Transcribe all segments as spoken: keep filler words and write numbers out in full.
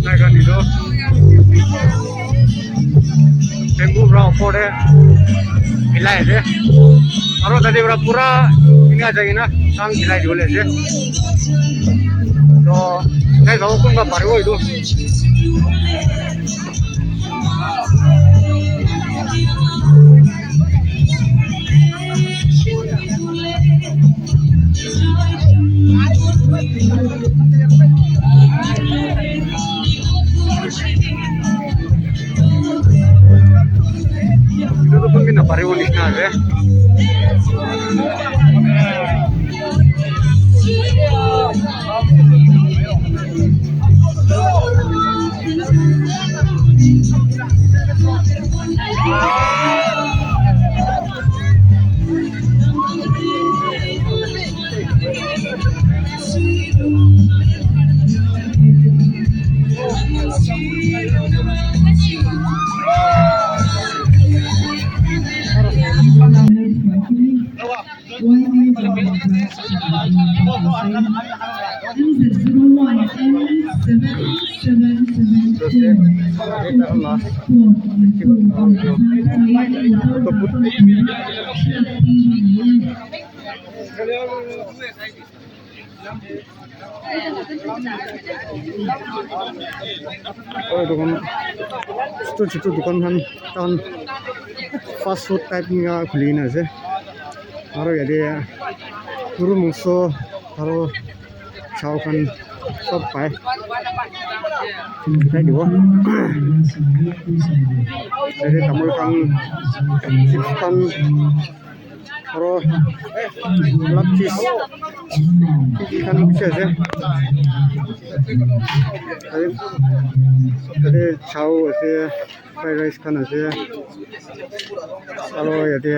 Tai khan etu bamboo para opor te hilai ase, aru tate para pura eneka jai kena tang hilai dibole ase. To tai sabo kunba paribo etu. Etu tu kunbi naparibo nishina ase. Aru etu khan chutu chutu dukan khan, tahan fast food type eneka khuli kena ase. Aru yate guru mangso aru chow khan sob pai. Bikai dibo. Yate tamul khan, chips khan, aro alak cheese kiki khan bishi ase. Tate, tate chow ase, fried rice khan ase. Aro yate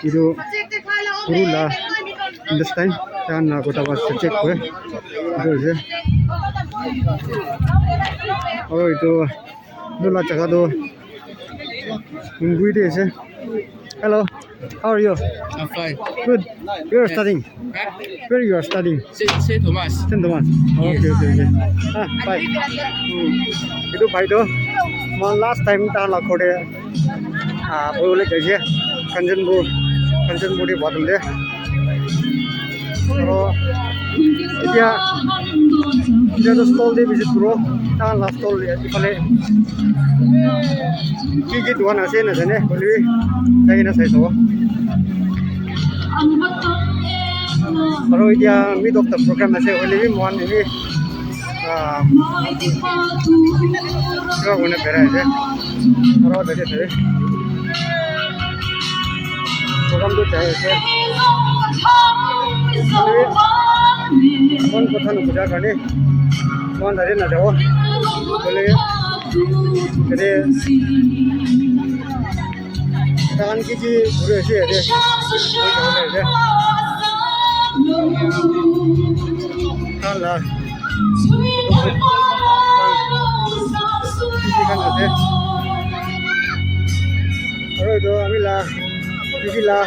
etu guru la intestine, tahan la kotha para check kore. Etu ase. Aro etu Etu la jaga tu Hungwi te ase. Hello, how are you? I'm fine. Good. You are studying? Huh? Where you are studying? Saint, Saint Thomas. Saint Thomas. Oh, okay, okay, okay. Ah, bye. Hmm. Etu bhai tu moi last time tahan la ghor te, ah, boibole jaise. Kanchanpur, Kanchanpur te bathroom te. Aro etia, etia toh stall te visit kuribo. Tahan la stall ifale ki ki dukan ase najane, hoile bi jai kena sai sabo. Aro etia mid of the program ase, hoile bi mohan ebi, ah, kiba kurina berai ase. Aro tate ase. Program tu jai ase. Mon kotha nubuja karne mon tate najabo. Hoile tate tahan ki ki kuri ase yate. Tahan la Aro etu ami la, bishi la,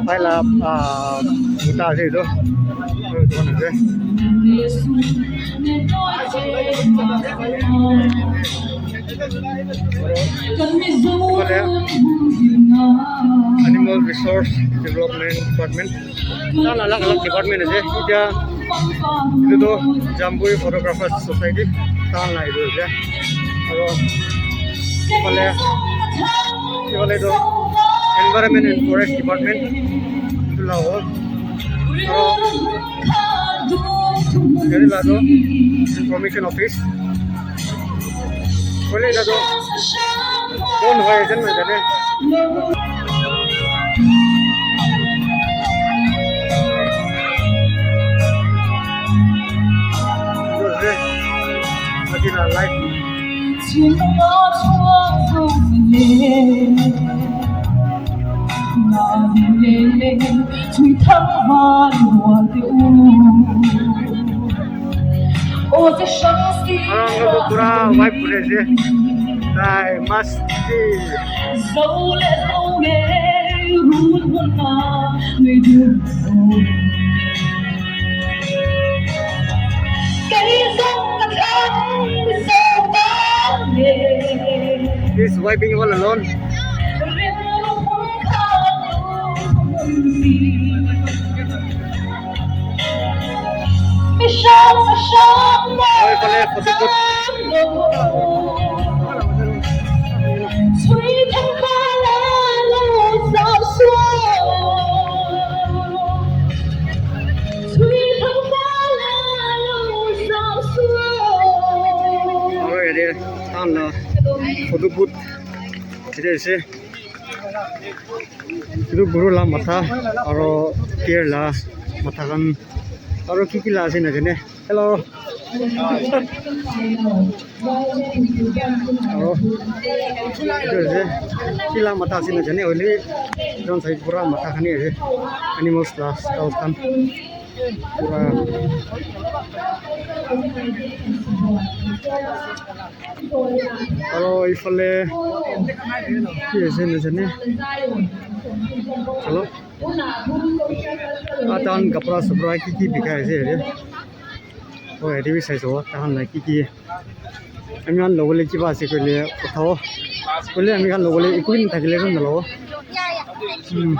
bhai la, ah, mota ase etu. Aro etu khan ase. Aro etu phale Animal Resource Development Department. Tahan alak alak department ase. Etia etu tu Jambui Photographers Society tahan la etu ase. Aro ephale, ephale tu Environment and Forest Department etu la hobo. Aro yate la tu Information Office. Hoile etu tu kon hoi ase najane. Etu ase. Tate Around the pura wipe kuri ase. Tai masti. He's wiping all alone. Oi, pale, photo shoot. Aro yate tahan la photo booth yate ase. Etu guru la matha aro deer la matha khan aro ki ki la ase najane. Hello. Aro etu ase ki la matha ase najane hoile bi etu khan sai pura matha khan he ase animals la skull khan pura. Aro ifale ki ase najane. Chalo. Ah, tahan kapra sapra ki ki bikai ase yate. Oh, yate bi sai sabo, tahan la ki ki. Ami khan lobole kiba ase koile uthabo. Koile ami khan lobole eku bi nathakile bi nalobo. Hmm.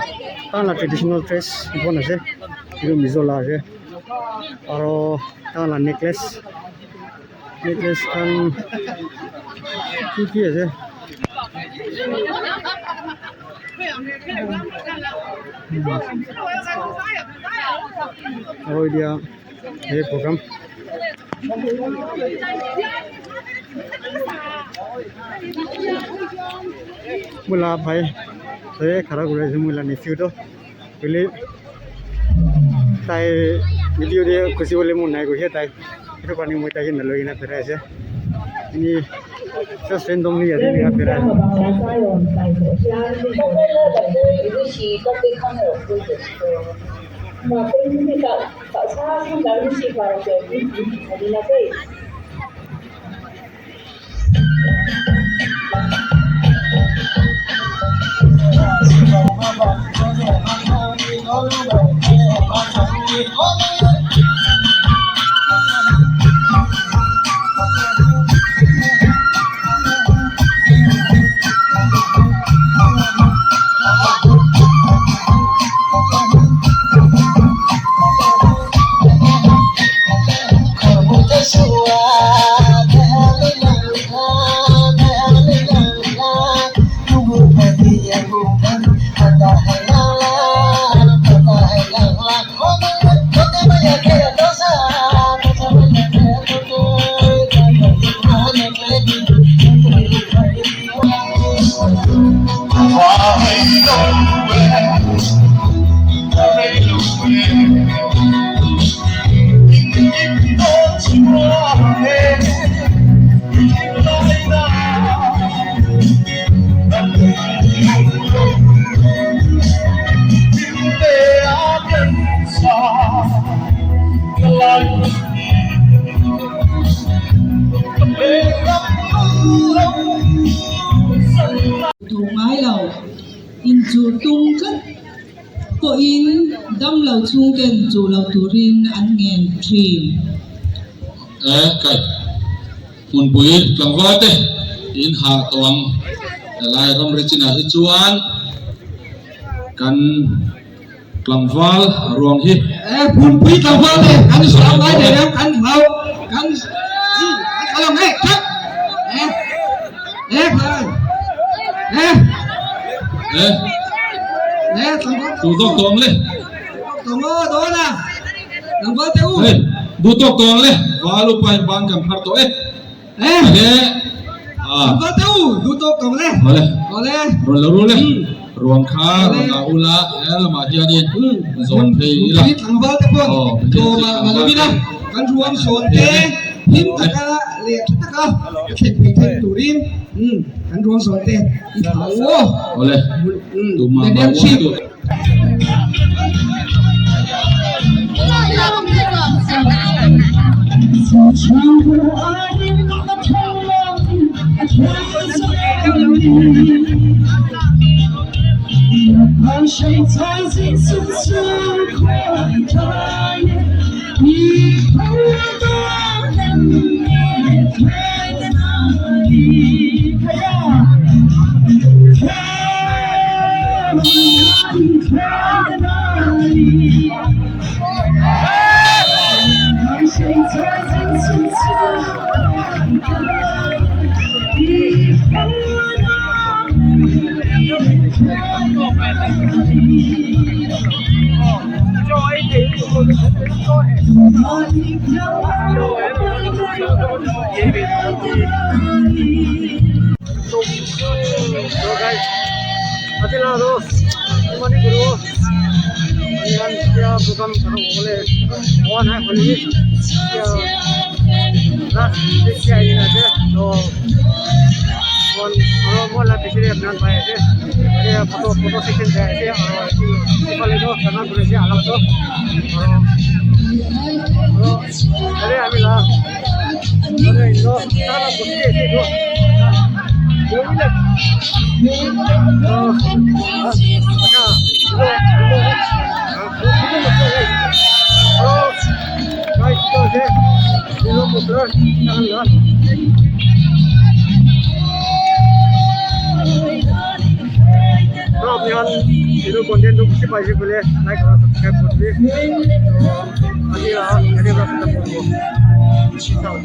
Tahan la traditional dress bon ase. Etu Mizo la ase. Aro tahan la necklace. Necklace khan ki ki ase? Aro etia he program. Moi la bhai, tai khara kuri ase, moi la nephew toh. Hoile tai video te khushi bole mon nai koise tai. Etu karne moi tai ke naloi kena birai ase. Ini just randomly yate enika birai ase. Tung ngai lo, in chu tung khat pawhin damlo chhungte in chu lo turin an ngen ṭhin. Eh, kai. Hmunpui tlangvalte in hah tawh ang. Lai ram richin ah hi chuan kan tlangval ruang hi. Eh, Hmunpui tlangval te, kan salam ngai ve, kan hlau, kan, kan salam ngai, kan. Eh, eh, kan. Eh. Eh. Eh, tlangval. Tu dok tawng le. Tlangval, tlangval na. Tlangval te u. Eh, du tawk tawng le. Val upa in ban kan phar tawh e. Eh. Age. Ah. Tlangval te u, du tawk tawng le. Awle. Awle. Ron lo ru le. Hmm. Ruang kha, awle. Ruang kha ula, eh, lama hian in. Hmm. Zawt phei ila. Hmunpui tlangval te pawh. Oh, tlawm a, tlangval ma lo ina. Kan ruang sawn te. Him taka, le taka. Khen phe khen turin. Hmm. Kan ruang son te. Ita wo. Ole. Hmm. Tuma. Daniel Chip. So guys, ati la do, mani guru, ani han kya program karo bole, one hai holi, kya last day kya ina de, to one, aro mo la pichire apna bhai ase, ye photo, photo section de ase, aro phale do kana guru ase alag to, aro, aro, are ami la, are indo, tara busti ase do. Etu content tu bishi paise koile like aru subscribe kuri dibi. Aji la, aji la khatam kuri dibo. Peace out.